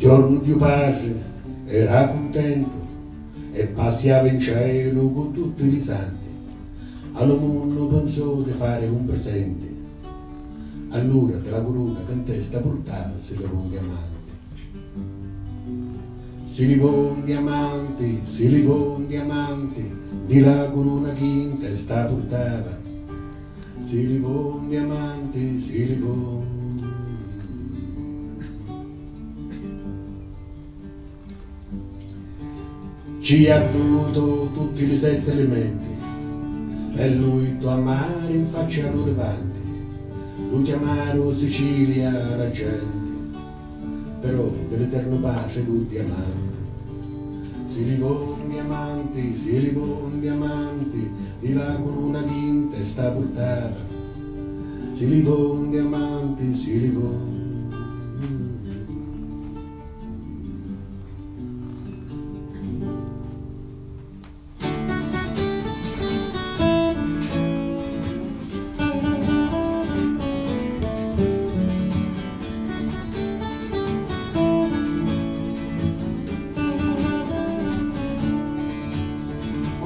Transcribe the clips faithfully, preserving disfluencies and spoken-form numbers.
Jornu Diu Patri era cuntentu e passiava in cielu cu tutti li santi. A lu munnu pinsò di fari un prisenti. Allura di la curuna chi 'n testa purtava si livò un diamanti. Si livò un diamanti, si livò un diamanti, di la curuna chi 'n testa purtava. Si livò un diamanti, si livò. Ci addutò tutti li setti elementi e lu ittò a mari 'n facci a lu rivanti. Lu chiamaru Sicilia la genti, però di l'Eternu Patri lu diamanti. Si livò un diamanti, si livò un diamanti, di la curuna chi 'n testa purtava. Si livò un diamanti, si livò.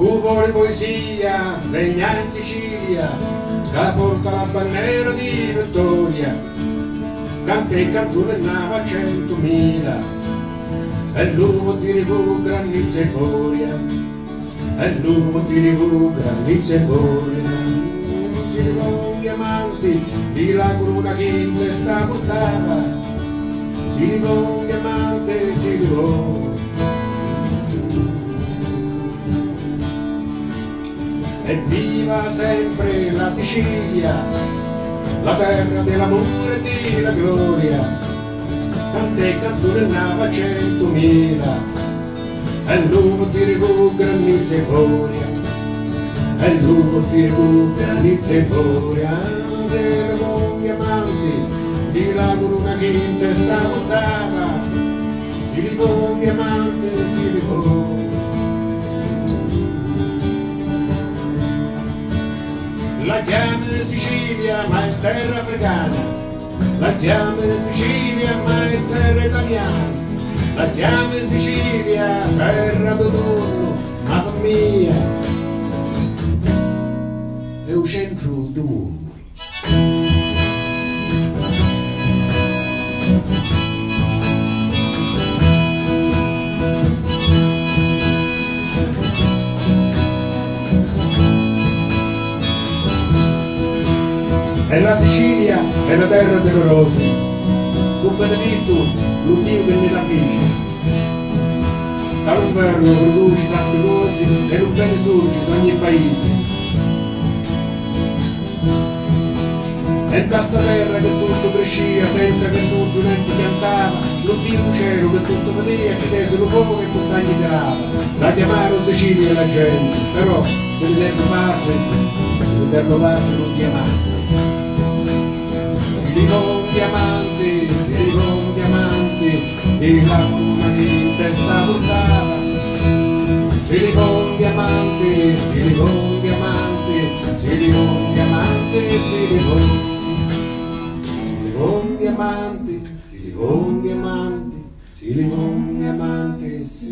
Cu voli puisia, vegna in Sicilia, ca porta la bannera di vittoria, canta e canzuni nn'ava centumila, e lu vo diri cu grannizza e gloria. E lu vo diri cu grannizza e gloria. Si livò un diamanti di la curuna chi 'n testa purtava. Si livò un diamanti, si livò. Evviva sempri la Sicilia, la terra di l'amuri e di la gloria. Canta e canzuni nn'ava centumila. E lu vo diri cu grannizza e gloria, e lu vo diri cu grannizza e gloria, di li longhi amanti, di la curuna chi 'n testa purtava, di li longhi amanti, si li longhi. La chiami Sicilia, ma è terra africana. La chiami Sicilia, ma è terra italiana. La chiami Sicilia, terra d'onoru, ma pi mia è u centru du munnu. E la Sicilia è la terra di li rosi, fu benedittu lu Diu chi nni la fici. Ca lu nvernu pruduci tanti cosi e lu beni surgi d'ogni paisi. E nta sta terra chi tuttu criscia, senza chi nuddu nenti piantava, lu Diu 'n celu chi tuttu vidia, ci tesi lu focu e muntagni tirava. La chiamaru Sicilia la genti, però, di l'Eternu Patri, di l'Eternu Patri lu diamanti. Si livò un diamanti, si livò un diamanti, di la curuna chi 'n testa purtava. Si livò un diamanti, si livò un diamanti, si livò un diamanti, si livò. Si livò un diamanti, si livò un diamanti, si livò un diamanti, si